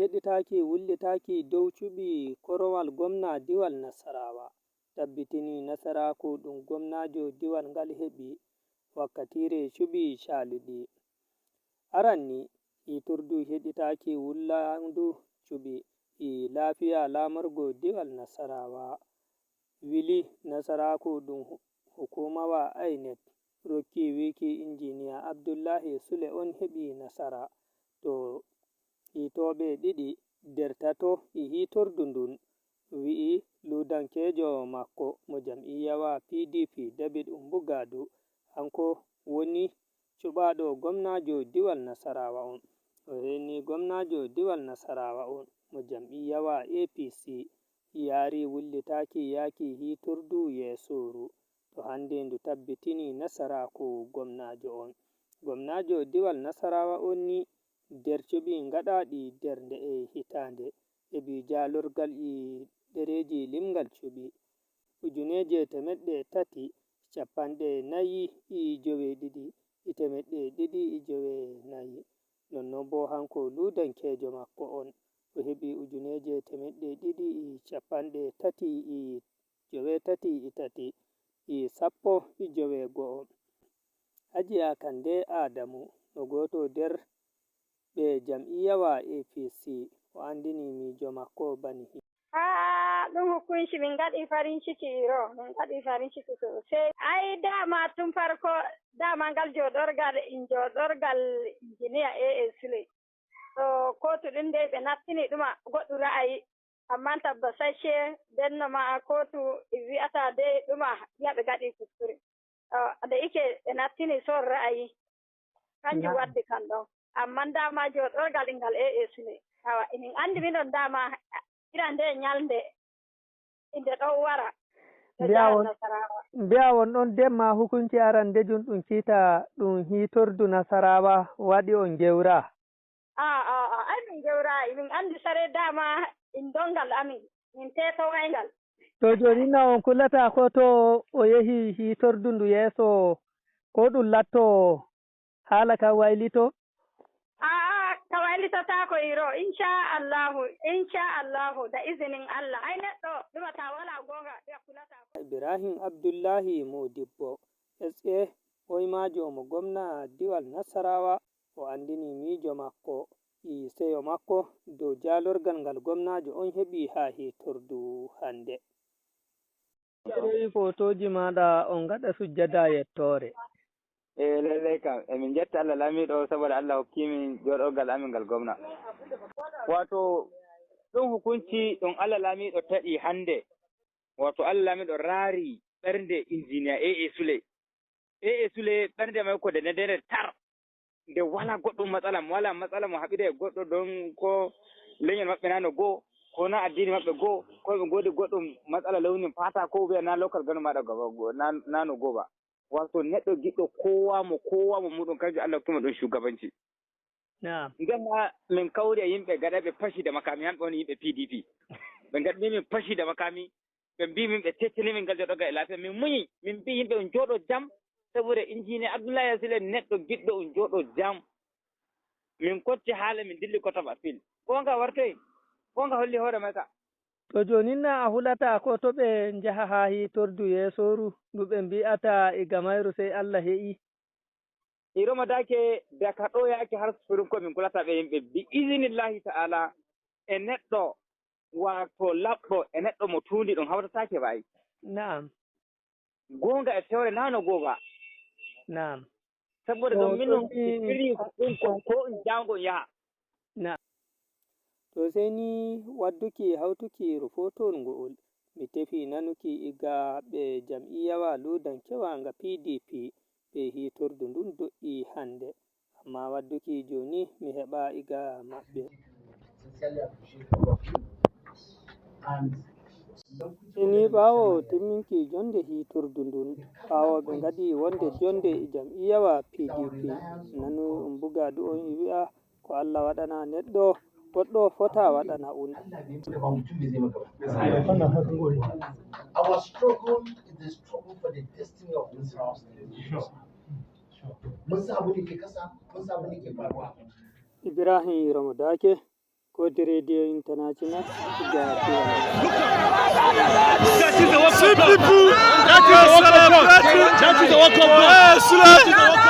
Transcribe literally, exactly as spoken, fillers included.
Heɗitaaki wullitaaki dow cuɓi korowal gomna diwal Nasarawa. Tabbitini nasaraaku ɗum gomnaajo diwal ngal heɓi wakkatiire cuɓi caaliɗi. Aran ni, hiitordu heɗitaaki wullaandu cuɓi e laafiya laamorgo diwal Nasarawa. Wili nasaraaku ɗum hu-, hukumawa INEC rokki wiiki injiniya Abdullahi Sule on heɓi nasara. To hiitooɓe ɗiɗi nder tato e hiitordu ndun, wi'i luudankeejo makko mo jam'iyyawa P D P David Umbugadu, hanko woni cuɓaaɗo gomnaajo diwal Nasarawa on. O reni gomnaajo diwal Nasarawa on mo jam'iyyawa A P C, yaari wullitaaki yaaki hiitordu yeesooru. To hannde ndu tabbitini nasaraaku gomnaajo on. Gomnaajo diwal Nasarawa on ni nder cuɓi ngaɗaaɗi nder nde'e hitaande, heɓi jaalorgal e ɗereeji limngal cuɓi ujuneeje teemeɗɗe tati, cappanɗe nayi e joweeɗiɗi e teemeɗɗe ɗiɗi e joweenayi. Nonnon boo hanko luudankeejo makko on, o heɓi ujuneeje teemeɗɗe ɗiɗi e cappanɗe tati e joweetati e tati e sappo e joweego'o. Hajiya Kande Adamu no gooto nder ɓe jam'iyyawa A P C, o anndini miijo makko bani hii. Haa ɗum hukunci, min ngaɗi farin ciki iro, min ngaɗi farin ciki sosai. Ai dama tun farko, dama ngal joɗorgal, in joɗorgal injiniya A A Sule. To kotu ɗin dai ɓe nattini ɗuma goɗɗum ra'ayi, amma tabbasacce benno ma a kotu e wi'ata dai ɗuma ya ɓe ngaɗi kuskure. To da ike ɓe nattini son ra'ayi, kanjum waddi kan ɗon. Amma dama joɗorgal ngal A A Sule, awa emin andi minon dama ira nde nyalnde inde ɗon wara. Mbiya on, mbiya on ɗon demma hukunci arandejum ɗum kiita ɗum hiitordu Nasarawa waɗi on gewra. A, a, a, ai min gewrayi, min andi sare dama in dongal amin, min tetowayngal. To joni na on kulata ko to o yehi hiitordu ndu yeeso, ko ɗum latto haala ka waylito? A'a, ka waylitotaako iro, insha Allahu, insha Allahu, da izinin Allah. Ai neɗɗo ɗumata wala gonga, ya kulata. Ibrahim Abdullahi Modibbo, S A, oymaajo mo gomna diwal Nasarawa, o anndini miijo makko e seyo makko dow jaalorgal ngal gomnaajo on heɓi haa hiitordu hannde. Ɓeyi fotooji maaɗa on ngaɗa sujjada yettoore. E lallay kam, emin njetta Allah laamiiɗo saboda Allah hokkimin jooɗorgal amin ngal gomna. Wato ɗum hukunci ɗum Allah laamiiɗo taƴi hannde. Wato Allah laamiiɗo raari ɓernde injiniya A A Sule. A A Sule ɓernde may ko nde nde tar. Nde wala goɗɗum matsala, mo wala matsala mo haɓida e goɗɗo don ko lenyol maɓɓe na no goo, ko na addini maɓɓe goo, ko ɓe ngoodi goɗɗum matsala lawni fata ko wiya na local gano maɗa gaba go-, na, na no goo ba. Wato neɗɗo giɗɗo kowa mo, kowa mo muɗum kanjum Allah hokkimo ɗum shugabanci. Naam. Nden ha min kawri e yimɓe gaɗa ɓe fashi da makami, hamɓe woni yimɓe P D P. Ɓe ngaɗni min fashi da makami, ɓe mbi min ɓe tettini min ngal joɗoga e lafiya. Min muñi, min mbi yimɓe on jooɗo jam, saboda injiniya Abdullahi Sule neɗɗo giɗɗo on jooɗo jam. Min kotti haala min dilli koto ba fil. Gonga wartoyi, gonga holli hoore may ka. To jonin na a hulata ko to ɓe njaha haa hiitordu yeesooru, ndu ɓe mbi'ata e gamayru sey Allah he'i. Iromo dake daga ɗo yaake har sufurin ko min kulata ɓe yimɓe bi izinillahi ta'ala e neɗɗo wato laɓɗo e neɗɗo mo tuundi ɗum hawtatake wayi. Naam. Goonga e fewre na no goo ba. Naam. Saboda ɗum minon firi ɗum ko, ko on jaango yaha. Naam. To sey ni wadduki hawtuki rofootowol ngo'ol, mi tefi nanuki iga ɓe jam'iyawa luudankewa nga P D P ɓe hiitordu ndun do'i hannde. Amma wadduki jooni mi heɓa iga maɓɓe. Sey ni ɓaawo timminki jonde hiitordu ndun, ɓaawo ɓe ngadi wonde jonde e jam'iyawa P D P, nanu Umbugadu on e wi'a, ko Allah waɗana neɗɗo, goɗɗo fota waɗana un. Our struggle is the struggle for the destiny of this house. Mun sa abin da ke kasa, mun sa abin da ke faruwa. Ibrahim Ramadake, Kooti Radio International, Ghana. That is the work of God. That is the work of God. That is the work of God.